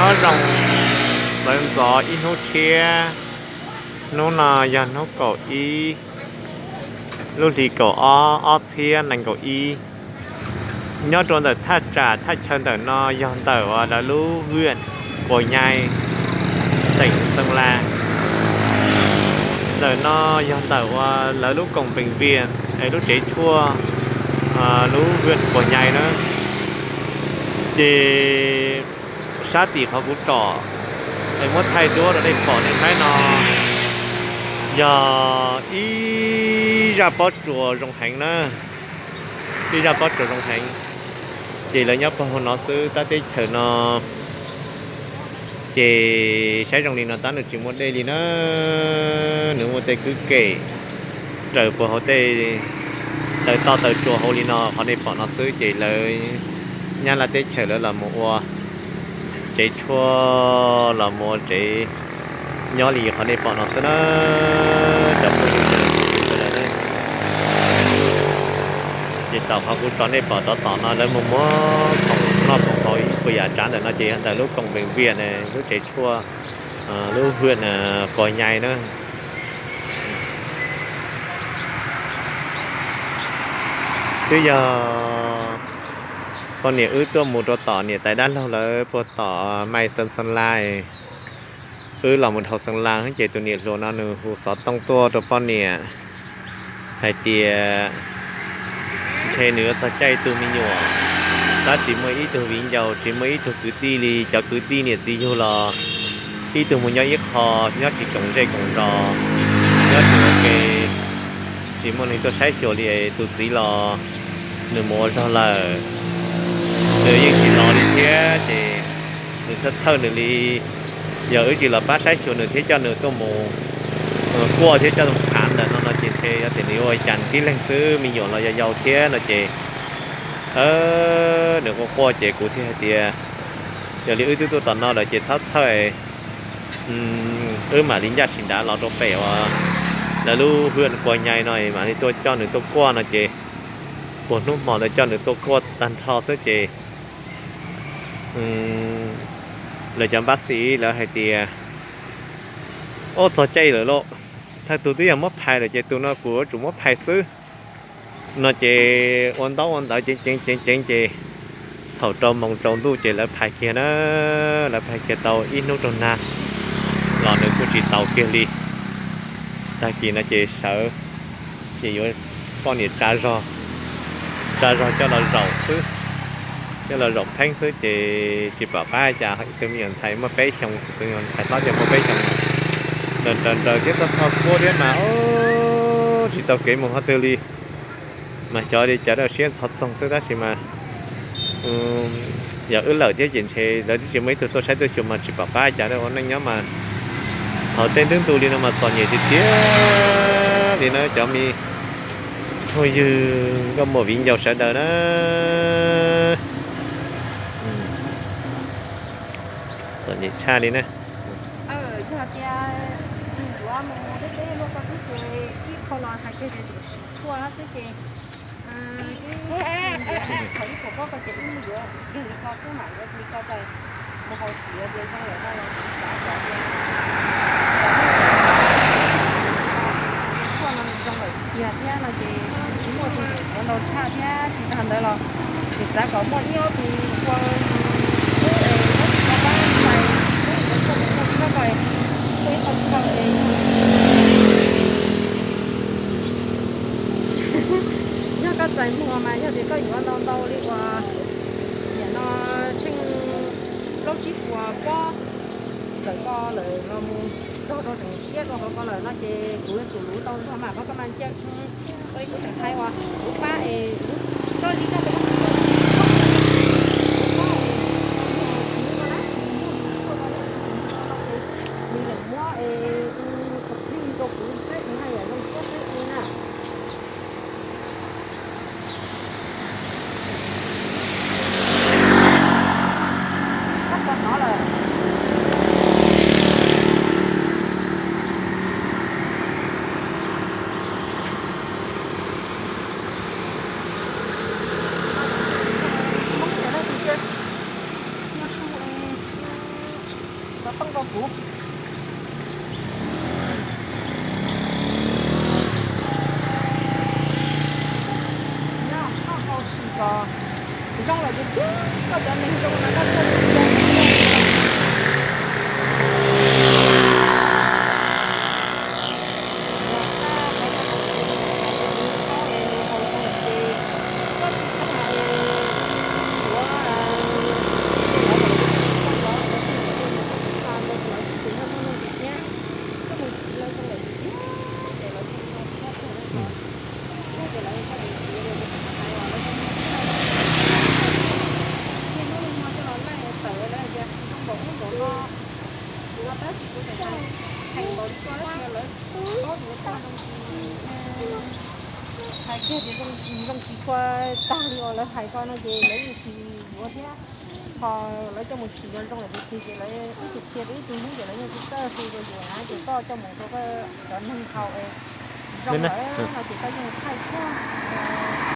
Nyob zoo, sawv ntxov ib hnub tshiab, hnub no yog hnub kaum ib lub hlis kaum ob ob txhiab nees nkaum ib. Nyob rau ntawm thaj tsam thaj chaw ntawm no yog ntawm uas lawv lub hwj Quas Nyai, teem Xeev Las. Ntawm no yog ntawm uas lawv lub koom peem vias es lub tsev tshuaj lub hwj Quas Nyai na. Ces sab tim qhov kuv tsom es muab thaij duab rau nej pom nej saib no yog ib zaj pob tsuas zoo heev na, ib zaj pob tsuas zoo heev. Ces lawv nyob puag hauv no xwb tab teb chaws no. Ces saib zoo li no tab nws tsis muaj dej li na, nws muaj tej kwb kem raws puag hauv tej taw toj taw tsua hauv li no, qhov nej pom no xwb ces lawv Nyab Laj teb chaws lawv los mus ua tsev tshuaj los mus ua tsev nyob li qhov nej pom no xwb na. Cov phooj ywg sawv daws na, ces tom qhov kuv tso nej pom tod tom no lawv mus muab khoom noj khoom haus ib puas yam tsav ntawm no ces yog ntawm lub koom peem vias na, lub tsev tshuaj lub hwj Quas Nyai na. Twb yog poj niam wb tuaj mus rau tom niam tais dab laug lawv puag tom Mai Xeev Xeev Lais. Wb los mus dhau Xeev Lais ces tus niam hluas no nws hu xov tooj tuaj rau poj niam hais tias ntshe nws yuav txog caij tu me nyuam, tab tsis muaj ib tug viv ncaus, tsis muaj ib tug kwv tij li. Cov kwv tij niam txiv yug los ib tug mus nyob ib qho, nyob tsis koom zej koom zos, nyob tsis ua ke, tsis muaj neeg tuaj saib xyuas li. Tus txiv los nws mus ua zog lawm, nws yeej tsis los li thiab ces nws txhawj txhawj nws li. Yog wb tsis los pab saib xyuas nws thiab coj nws tuaj mus kuaj thiab coj mus khav ntawm no no ces ntshe yog tias nws yuav ua cas tib leeg xwb, me nyuam los yau yau thiab no ces nws quaj quaj ces kuv thiaj hais tias yog li wb twb tuaj tom no lawm ces txhob txhawj, wb mam li ncaj sim nrad los rau pem uas lawv lub hwj Quas Nyai no mam li tuaj coj nws tuaj kuaj no ces puag hnub hmo ntawd coj nws tuaj kuaj tag nrho xwb ces lawv cov npab xis lawv hais tias, ub, txog caij lawm lauj, thawj tus twb yog muab phais lawm ces tus no kuv yuav tsum muab phais xwb no ces ua ntaub ua ntawv ceev ceev ceev ceev ces thaum rau moos tsaus ntuj ces lawv phais kiag na, lawv phais kiag tau ib hnub rau nag los nws kuj tsis taus kiag li. Tag kis no ces sawv ces yuav poj niam tsa zog, tsa zog coj los zaum xwb, coj los zaum pheeb xwb ces tsis pom qab cas, tus me nyuam ntxhais muaj peb xyoos, tus me nyuam ntxhais hlob ces muaj peb xyoos, nraws nraws nraws thiab txog txog kuab thiab mas tsis tau kev mus qhov twg li. Mas xyov li cas dab siab ntxhov txoog xwb tab sis mas yog wb lawm thiab ces ntshe lawv twb tsis muaj ib tug tuaj saib tuaj xyuas mas tsis pom qab cas ua neej nyob mas. Thaum tej ntu ntu li no mas txom nyem tiag tiag li na cov me phooj ywg nkauj muam viv ncaus sawv daws na. Txom nyem tshaj li na. Yog tias yuav mus deb deb luaj ko xwb ces ib qho no hais kiag tias tshuaj xwb ces ib qho ib qho pob ko ces wb mus yuav kiag li ko xwb mam yuav li ko ces mus haus siav ces zoo lawm no los xav kom tias tshuaj no nws zoo lawm tiag thiab no ces muaj tus yuav ntau tshaj thiab tsis tag ntawd los tsis xav kom muaj ib ob tus ua ub es muab tsis tau pab ntxhais, muab tus tshuaj mus muaj tshab ko, muaj ib qho tshab ko ces yog koj txais muag mas yog tias koj yuav ntau ntau li uas nim no tsheej plaub tsib puas pob ntawm ko lawm los mus txog rau tseem siab rau hauv ko lawm no ces kuv yuav tsum luv tau zog mas qhov ko mas nce ua li kuv tseem hais uas kuv pab es kuv txoj li koj tus nws yeem muab es tus plig rau kuv xwb es haj yam zoo siab xwb es na. Sab ko hnov lawm. Xov tooj rau kuv. Nyob hauv sim kom zoo lawm tiag tiag, koj cov neeg zoo no koj txhob cia. Ces lawv thiaj li no tsis noj tuaj thiab, thiab ces lawv thiaj li no tsis noj tuaj. Niaj hnub niaj hmo coj los laij tawm lawv hais tias zoo npaum ub npaum no, no tab sis kuv tseem hais npaum li koj tias lawv paub tias lawv txoj zoo tsis, hais kiag tias zoo tsis zoo tsis tshua tag li uas lawv hais ko no ces lawv yeej tsis yuav thiab. Ho lawv coj mus tsim yog zoo lawm tiag tiag ces lawv ib tug qhia rau ib tug hnub ces lawv yeej tsis txawj hu rau yus na, ces koj coj mus rau koj cov neeg haus es zoo lawm no ces koj yeej thaij tuaj,